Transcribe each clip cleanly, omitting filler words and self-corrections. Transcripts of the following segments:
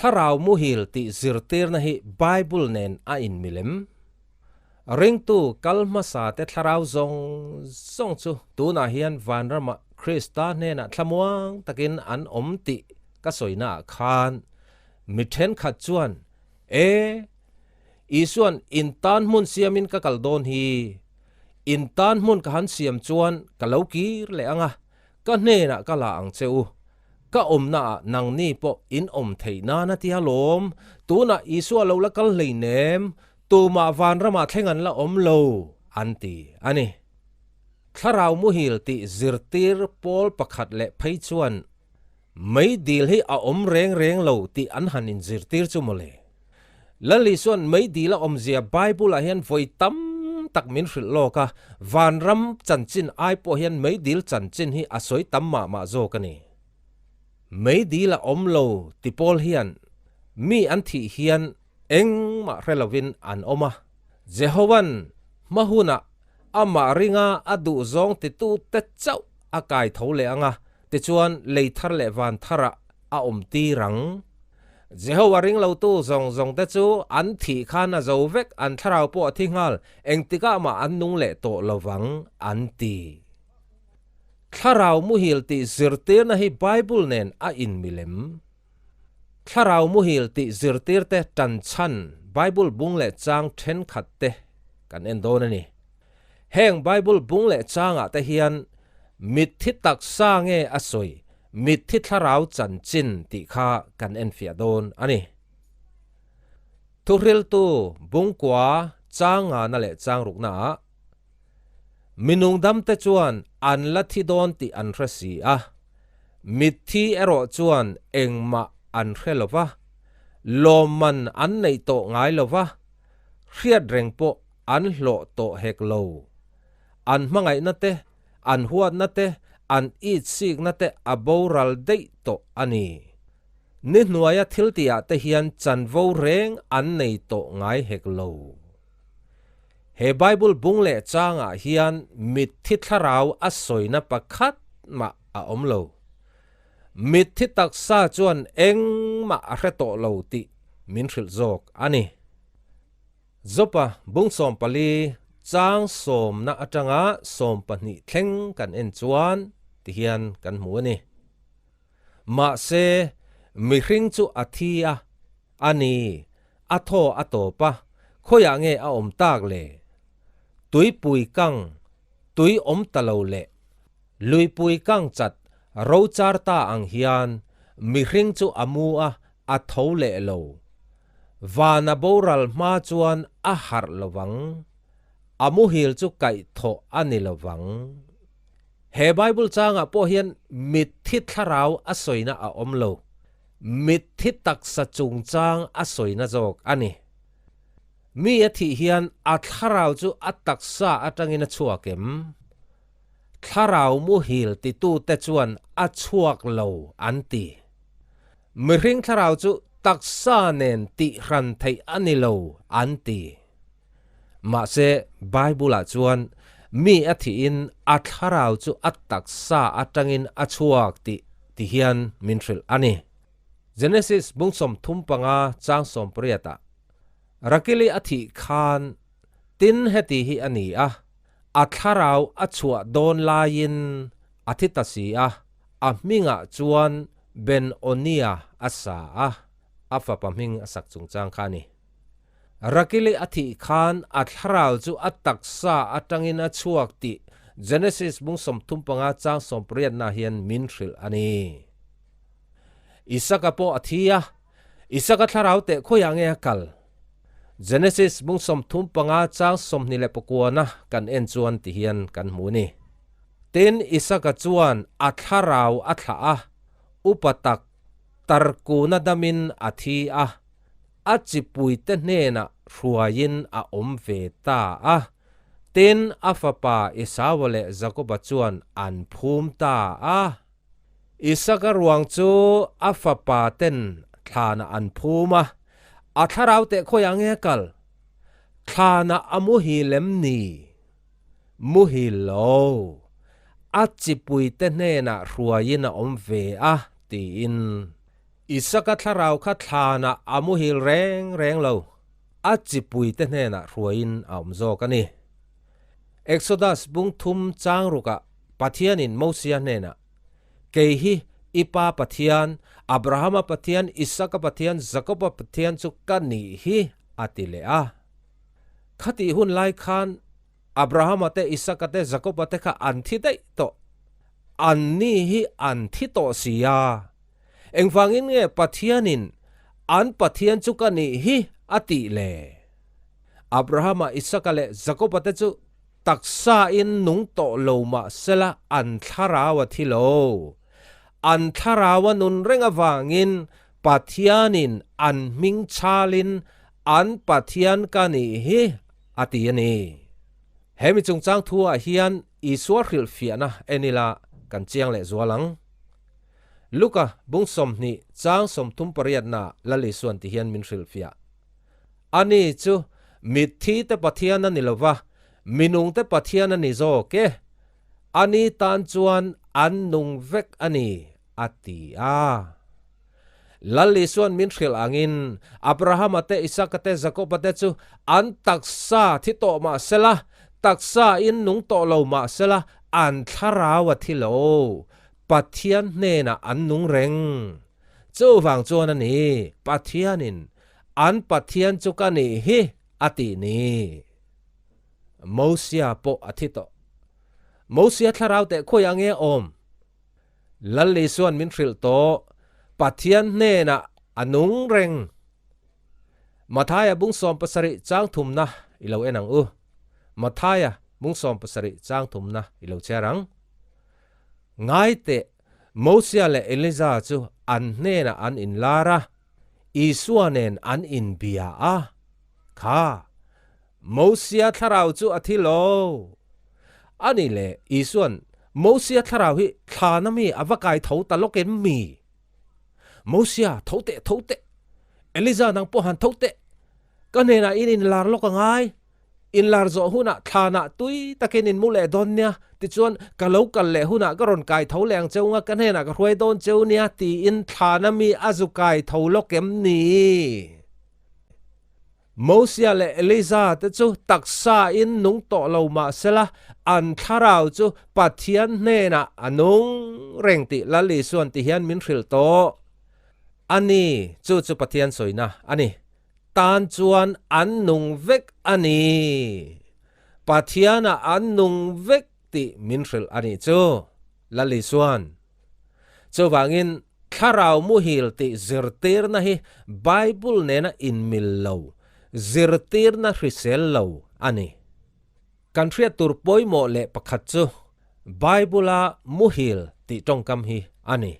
Thlarau muhil tih zirtirna hi Bible nen a inmilem. Ringtu kal hmasa te thlarau zawng zawng chu tunah hian vanramah Krista hnenah thlamuang takin an awm tih ka sawinaah khan mi thenkhat chuan, E! Isuan in tan hmun siamin ka kal dawn hi. In tan hmun ka han siam chuan ka lo kir leh ang a, ka hnenah ka la ang che u. Ka awmnaah nangni pawh in awm theih nan a ti alawm. Tunah Isua lo la kal hleinem, tumah vanramah thleng an la awm lo, an ti a ni. Thlarau muhil tih zirtir pawl pakhat leh phei chuan meidil hi a awm reng reng lo tih an han inzirtir chu mawle. Lal Isua'n meidil a awmzia Bible-ah hian vawi tam tak min hrilh lawk a, vanram chanchin ai pawh hian meidil chanchin hi a sawi tam mah mah zawk a ni. Meidil a awm lo ti pawl hian mi an thih hian engmah hre lovin an awm a, Jehova'n hma hunah amah ringa a duhzawng titute chauh a kai tho leh ang a, tichuan lei thar leh van tharah a awm tir ang. Jehovah ringlotu zawng zawngte chu an thih khan a zo vek, an thlarau pawh a thi nghal, engtikah mah an nung leh tawh lo vang, an ti. Thlarau muhil tih zirtirna hi Bible nen a inmilem. Thlarau muhil tih zirtirte tan chhan Bible bung leh chang thenkhat te kan en dawn a ni. Heng Bible bung leh changah te hian mitthi taksa nge a sawi Mitthi thlarau chanchin tih kha kan enfiah dawn a ni. Thuhriltu Bungkua chang ngana leh chang ruknaah, Mi nungdamte chuan an la thi dawn tih an hre si a, mitthi erawh chuan engmah an hre lo va, lawmman an neih tawh ngai lo va, hriat reng pawh an hlawh tawh hek lo. An hmangaihna te An huatna te, an itsikna te a boral daih tawh a ni. Ni hnuaia thil tihah te hian chanvo reng an nei tawh ngai hek lo. He Bible bung leh changah hian mitthi thlarau a sawina pakhat mah a awm lo. Mitthi taksa chuan engmah a hre tawh lo tih min hrilh zawk a ni. Jopa bung 14 chang sawmna atanga 12 thleng kan en chuan tihian kan hmu a ni. Mahse, mihring chu a thi a, a ni, a thaw a tawp a, khawiah nge a awm tak le? Tuipui kang, tui awm ta lo leh luipui kang chat ro char ta ang hian mihring chu a mu a, a tho leh lo. Vana boral hma chuan a harh lo vang. A muhil chu kaih thawh a ni lo vang. He Bible changah pawh hian mitthi thlarau a sawina a awm lo. Mitthi taksa chungchang a sawina zawk a ni. Mi a thih hian a thlarau chu a taksa atangin a chhuak em? Thlarau muhil titute chuan a chhuak lo an ti. Mihring thlarau chu taksa nen tihhran theih a ni lo an ti. Mahse, Bible-ah chuan mi a thihin a thlarau chu a taksa atangin a chhuak tih ti hian min hrilh a ni. Genesis bung 35 chang 18 ah, Rakili a thih khan tin heti hi a ni a, a thlarau a chhuah dawn laiin a thi ta si a, a hmingah chuan Ben-Onia a sa a, a fapa hming a sak chungchang kha a ni. Rakili a thih khan a thlarau chu a taksa atangin a chhuak tih Genesis bung 35 chang 18 na hian min hrilh a ni. Isaka pawh a thi a, Isaka thlarau teh khawiah nge a kal? Genesis bung 35 chang 29 kan en chuan ti hian kan hmu a ni. Tin, Isaka chuan a thlarau a thlah a, upa tak tarkuna damin a thi a, a chipuite hnenah hruaiin a awm ve ta a. Tin, a fapa Esau leh Jakoba chuan an phum ta a. Isaka ruang chu a fapa ten thlanah an phum a, a thlarau teh khawiah nge a kal? Thlanah a muhil em ni? Muhil lo. A chipuite hnenah hruaiin a awm ve a, tiin. Isaka thlarau kha thlanah a muhil reng reng lo, a chipuite hnenah hruaiin a awm zawk a ni. Exodus bung thum chang rukah Pathianin Mosia hnenah, Kei hi i pa Pathian, Abrahama Pathian, Isaka Pathian, Jakoba Pathian chu ka nih hi, a ti leh a. Khatih hun lai khan Abrahama te, Isaka te, Jakoba te kha an thi daih tawh. An ni hi an thi tawh si a. Engvangin nge Pathianin an Pathian chu ka nih hi a tih le? Abrahama, Isaka leh Jakoba te chu taksain nung tawh lo mah sela an thlarau a thi lo. An thlarau a nun reng avangin Pathianin an hming chhalin an Pathian ka nih hi a ti a ni. He mi chungchang thuah hian Isua hrilhfiahna en ila kan chiang leh zual ang. Luka bung 20 chang 38 na Lal Isuan ti hian min hrilhfiah. Ani chu mitthi te Pathian a ni lo va, minung te Pathian a ni zawk e. Ani tan chuan an nung vek a ni, a ti a. Lal Isuan min hrilh angin Abrahama te, Isaka te, Jakoba te chu an taksa thi tawh mah sela, taksa in nung tawh lo mah sela, an thlarau a thi lo. Pathian hnenah an nung reng. Chuvang chuan a ni, Pathianin an Pathian chu ka nih hi a tih ni. Mosia pawh a thi tawh. Mosia thlarau teh khawiah nge awm? Lal Isuan min hrilh tawh, Pathian hnenah a nung reng. Mathaia bung 70 chang thumna i lo en ang u. Mathaia bung 70 chang thumna i lo chhiar ang. Ngai teh, Mosia leh Eliza chu an hnenah an inlar a, Isua nen an inbia a. Kha, Mosia thlarau chu a thi lo. A nih leh, Isua'n Mosia thlarau hi thlana mi a va kai tho ta lawk em mi? Mosia, tho teh, tho teh! Eliza nang pawh han tho teh! Ka hnenah in inlar lawk a ngai. Inlar zawh hunah thlanah tui takin in mu leh dawn nia, tichuan ka lo kal leh hunah ka rawn kai tho leh ang cheu nga, ka hnenah ka hruai dawn cheu nia tiin thlana mi a zu kai tho lawk em ni? Mosia leh Eliza te chu taksa in nung tawh lo mah sela, an thlarau chu Pathian hnenah a nung reng tih Lal Isuan ti hian min hrilh tawh a ni. Chu chu Pathian sawina a ni. Tan chuan an nung vek a ni. Pathianah an nung vek tih min hrilh a nih chu, Lal Isuan. Chuvangin thlarau muhil tih zirtirna hi Bible nena inmil lo, zirtirna hrisel lo a ni. Kan hriat tur pawimawh leh pakhat chu Bible-a muhil tih tawngkam hi a ni.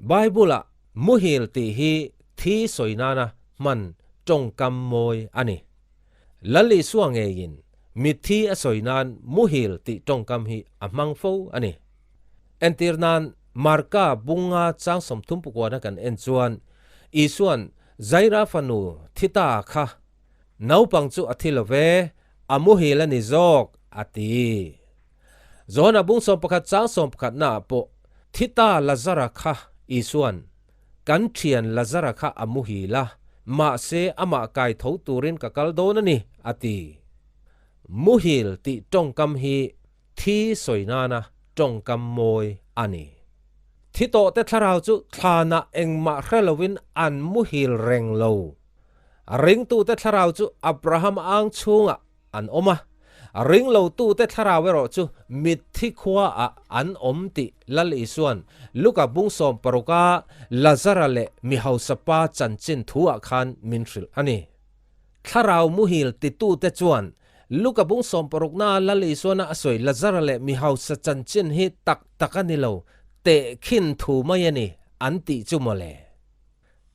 Bible-a muhil tih hi thi sawi nana hman tawngkam mawi a ni. Lal Isua ngeiin mitthi a sawi nan muhil tih tawngkam hi a hmang fo a ni. Entir nan Marka bunga chang 30 pukuana kan en chuan Isua'n Jaira fanu thi ta kha Naupang chu a thi lo ve, a muhil a ni zawk, a ti. Johana bung 11 chang 11 naah pawh thi ta Lazara kha Isua'n, Kan thian Lazara kha a muhil a, mahse amah kai tho turin ka kal dawn a ni, a ti. Muhil tih tawngkam hi thi sawi nana tawngkam mawi a ni. Thi tawhte thlarau chu thlanah engmah hre loin an muhil reng lo. A ringtute thlarau chu Abraham ang chhungah an awm a, a ringlotute thlarau erawh chu mitthi khuaah an awm tih Lal Isua'n Luka bung 16 a Lazara leh mi hausa pa chanchin thuah khan min hrilh a ni. Thlarau muhil titute chuan Luka bung 16 naa Lal Isuana a sawi Lazara leh mi hausa chanchin hi tak tak a ni lo, tehkhin thu mai a ni an tih chu mawle.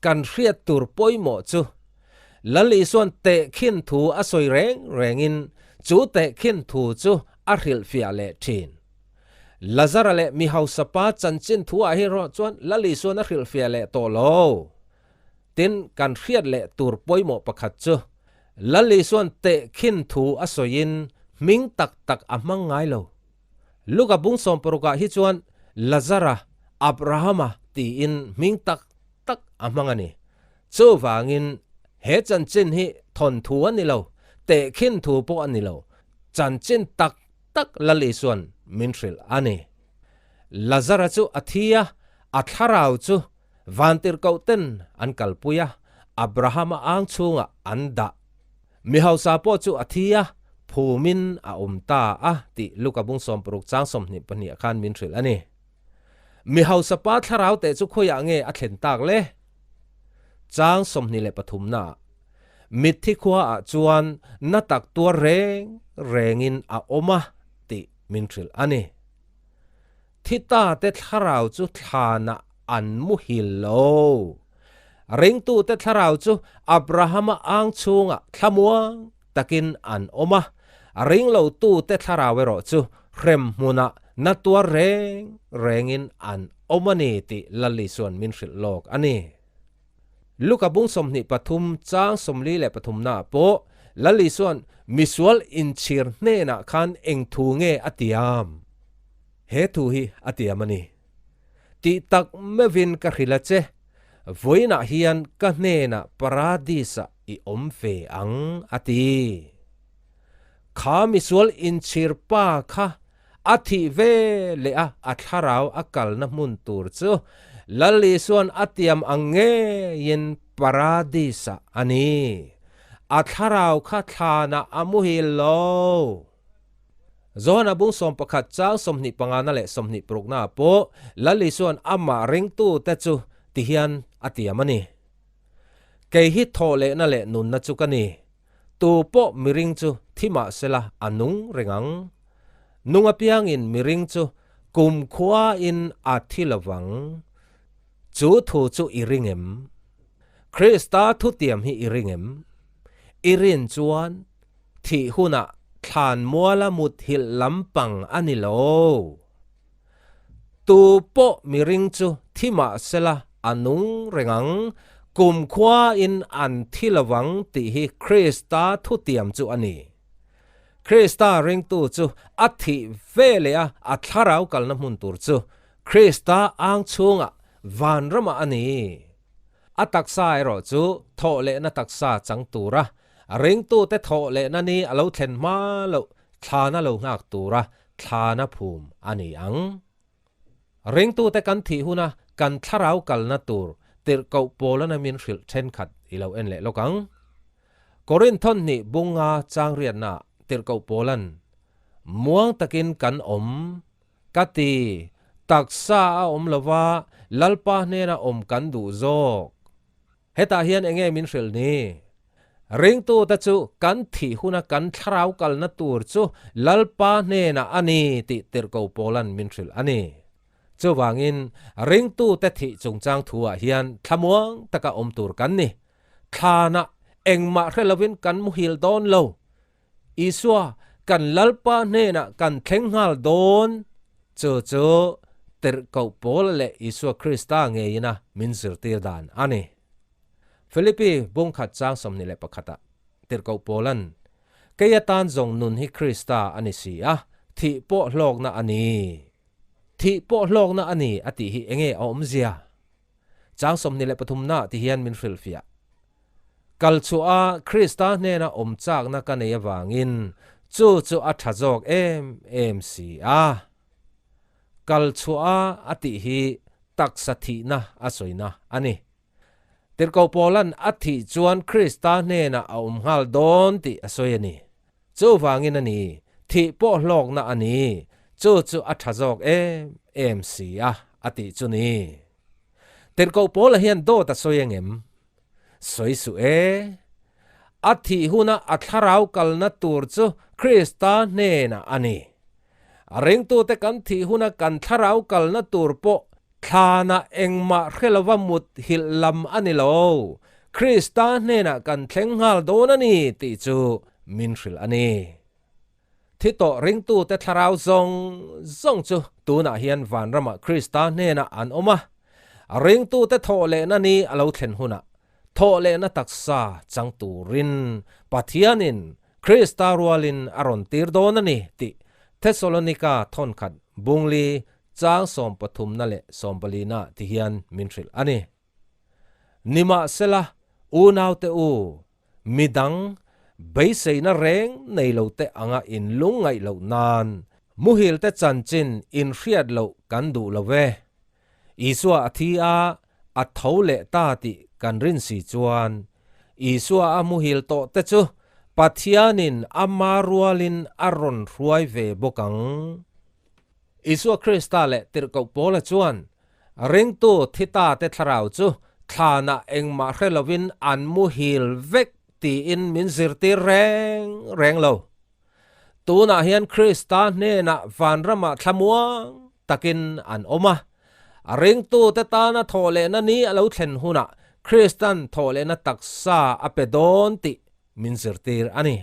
Kan hriat tur pawimawh chu Lal Isua'n tehkhin thu a sawi reng rengin chu tehkhin thu chu a hrilhfiah leh thin. Lazara leh mi hausa pa chanchin thu ah hi erawh chuan Lal Isua'n a hrilhfiah leh tawh lo. Tin, kan hriat leh tur pawimawh pakhat chu Lal Isua'n tehkhin thu a sawiin hming tak tak a hmang ngai lo. Luka bung 16 ah hi chuan Lazara, Abrahama tiin hming tak tak a hmang a ni. Chuvangin he chanchin hi thawnthu a ni lo, tehkhin thu pawh a ni lo, chanchin tak tak Lal Isua'n min hrilh a ni. Lazara chu a thi a, a thlarau chu vantirhkohten an kalpui a, Abrahama ang chhungah an dah. Mi hausa pawh chu a thi a, phumin a awm ta a tih Luka bung 60 chang 22 khan min hrilh a ni. Mi hausa pa thlarau teh chu khawiah nge a thlen tak le? Chang 23 naah, Mitthi khuaah chuan na tak tuar reng rengin a awm a tih min hrilh a ni. Thi ta te thlarau chu thlanah an muhil lo. Ringtute thlarau chu Abrahama ang chhungah thlamuang takin an awm a, ringlotute thlarau erawh chu hremhmunah na tuar reng rengin an awm a ni tih Lali chuan min hrilh lawk a ni. Luka bung 23 chang 43 naah pawh Lali chuan misual inchhir hnenah khan eng thu nge a tiam? He thu hi a tiam a ni. Tih tak meuhin ka hrilh a che, vawiinah hian ka hnenah Paradis-ah i awm ve ang, a ti. Kha misual inchhir pa kha a thih ve leh a, a thlarau a kalna hmun tur chu Lal Isua'n a tiam ang ngeiin Paradis-ah a ni. A thlarau kha thlanah a muhil lo. Johana bung 11 chang 25 na leh 26 na pawh Lal Isua'n amah ringtute chu tihian a tiam a ni. Kei hi thawhlehna leh nunna chu ka ni. Tu pawh miring chu thi mah sela a nung reng ang. Nung apiangin miring chu kumkhuain a thi lovang. Chu thu chu i ring em? Krista thutiam hi i ring em? I rin chuan Thih hunah thlan muala muthilh lampang a ni lo. Tu pawh miring chu thi mah sela a nung reng ang, kumkhuain an thi lovang tih hi Krista thutiam chu a ni. Krista ringtu chu a thih ve leh a a thlarau kalna hmun tur chu Krista ang chhungah vanramah a ni. A taksa erawh chu thawh lehna taksa chang tura Ringtute thawh lehna ni a lo thlen hma loh thlana lo nghak tura thlana phum a ni ang. Ringtute kan thih huna kan thlarau kalna tur tirhkoh Paulana min hrilh thenkhat i lo en leh lawk ang. Korinthon hnih bunga changriatna tirhkoh Paulan, Muang takin kan awm, ka ti, taksa a awm lova Lalpa hnena awm kan duh zawk. Hetah hian enge min hrilh ni? Ringtute chu kan thih huna kan thlarau kalna tur chu Lalpa hnenah a ni tih tirhko Paula'n min hrilh a ni. Chuvangin, ringtute thih chungchang thuah hian thlamuang taka awm tur kan ni. Thlanah engmah hre lovin kan muhil dawn lo. Isua, kan Lalpa hnenah kan thleng nghal dawn. Chu chu tirhkoh Paula leh Isua Krista ngeina min zirtir dan a ni. Philippi bungkhat chang 21 ah tirhkoh Paula'n, Kei atan zawng nun hi Krista a ni si a, thih pawh hlawkna a ni. Thih pawh hlawkna a ni a tih hi enge a awmzia? Chang 23 nah ti hian min hrilhfiah. Kal chhuah a Krista hnena awm chakna ka nei avangin chu chu a tha zawk em em si a. Kal chhuah a a tih hi taksa thihna a sawina a ni. Tirhkoh Paula'n a thih chuan Krista hnenah a awm nghal dawn tih a sawi a ni. Chuvangin a ni, thih pawh hlawkna a ni, chu chu a tha zawk em em si a, a tih chu ni. Tirhkoh Paula hian dawt a sawi engem? Sawi suh e. A thih huna a thlarau kalna tur chu Krista hnenah a ni. A ringtute kan thih huna kan thlarau kalna tur pawh thlanah engmah hre lova mut hilh lam a ni lo. Krista hnenah kan thleng nghal dawn a ni tih chu min hrilh a ni. Thi tawh ringtute thlarau zawng zawng chu tunah hian vanramah Krista hnenah an awm a. Ringtute thawh lehna ni a lo thlen hunah thawh lehna taksa chang turin Pathianin Krista rualin a rawn tir dawn a ni tih Thesalonika thawnkhat bungli chang 13 na leh 14 na ti hian min hrilh a ni. Nimahsela, unaute u, midang beiseina reng nei lote anga in lungngaih loh nan muhilte chanchin in hriat loh kan duh lo ve. Isua a thi a, a tho leh ta tih kan rin si chuan, Isua a muhil tawh te chu Pathianin ama rualin a rawn hruai ve bawk ang. Isua Krista leh Tirhkoh Paula chuan ringtu thi ta te thlarau chu thlanah engmah hre lovin an muhil vek tiin min zirtir reng reng lo. Tunah hian Krista hnenah vanramah thlamuang takin an awm a. A ringtute tana thawhlehna ni a lo thlen hunah Kristan thawhlehna taksa a pe dawn tih min zirtir a ni.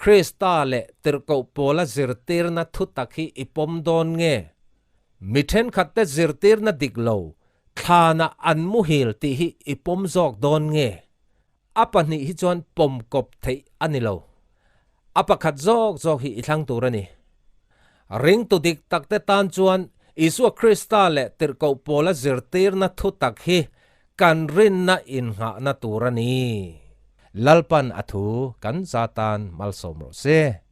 Krista leh Tirhkoh Pawla zirtirna thu tak hi i pawm dawn nge? Mi thenkhatte zirtirna dik lo thlanah an muhil tih hi i pawm zawk dawn nge? A pahnih hi chuan pawm kawp theih a ni lo. A pakhat zawk zawk hi i thlang tur a ni. Ringtu dik takte tan chuan Isua Krista leh Tirhkoh Pawla zirtirna thu tak hi kan rinna innghahna tur a ni. Lalpan a thu kan za tan malsawm rawh se.